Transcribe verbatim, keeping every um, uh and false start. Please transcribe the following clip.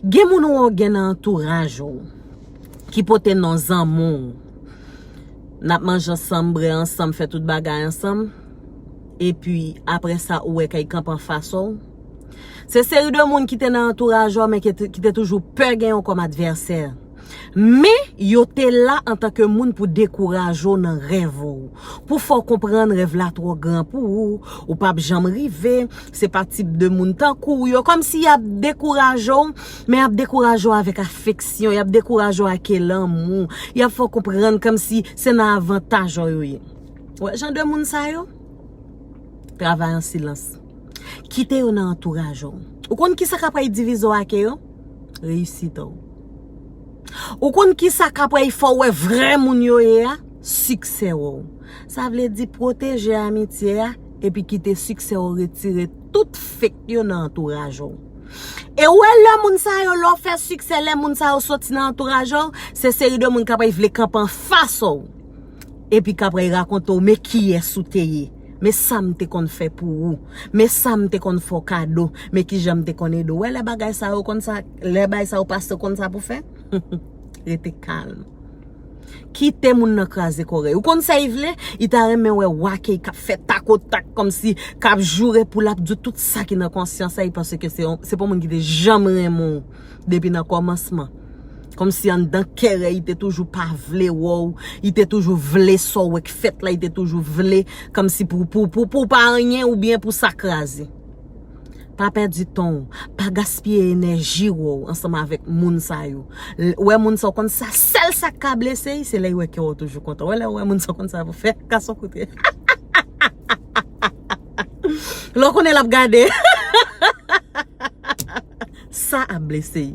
Gen moun ou gen nan antouraj ou ki pote non zanmi w. N ap manje ansanm, bwè ansanm, fè tout bagay ansanm. Epi, apre sa, ou wè kay kanpe anfas ou. Se seri de moun ki te nan antouraj ou, men ki te, ki te toujou pè gen yon kòm advèsè. Men, yo te la antanke moun pou dekouraje w nan rèv ou. Pou fè w konprann rèv la twò gran pou ou, ou p ap janm rive, se pa tip de moun tankou w yo. Kòmsi y ap dekouraje w, men y ap dekouraje w avèk afeksyon, y ap dekouraje w ak lanmou, y ap fè w konprann kòmsi se nan avantaj ou yo ye. Wè, jan de moun sa yo, travay an silans. Kite yo nan antouraj ou. Ou konn kisa k ap pral divize w ak yo? Reyisit ou. Ou konn kisa k ap pral fè w wè vrè moun yo ye a? Siksè ou. Sa vle di pwoteje amitye a, epi kite siksè ou retire tout fake yo nan antouraj ou. E ou wè lè moun sa yo, lè w fè siksè, lè moun sa yo soti nan antouraj ou, se seri de moun k ap pral vle kanpe anfas ou. Epi k ap pral rakonte w, men kiyès ou te ye. Men sa m te konn fè pou ou. Men sa m te konn fè w kado. Men kijan m te konn ede w. Wè lè bagay sa yo konn sa, lè bagay sa yo pase konn sa pou fè. Rete kalm. Kite moun nan kraze kò w. Ou konn sa y vle? Y ta renmen wè w ak li k ap fè takotak kòmsi k ap joure pou l ap di w tout sa ki nan konsyans li paske se yon, se pa yon moun ki te janm renmen w depi nan kòmansman. Kòmsi anndan kè l, li te toujou pa vle wè w, li te toujou vle sa w wè k fèt la, li te toujou vle, kòmsi pou, pou, pou, pou w pa anyen oubyen pou sa kraze. Pa pèdi tan w, pa gaspiye enèji w ansanm avèk moun sa yo. L-, wè moun sa w konn sa, sèl sa k ka blese l, se lè l wè kè w toujou kontan. Wè lè w wè moun sa w konn sa pou fè, kase w kout. Lè w konnen l ap gade. Sa ap blese l.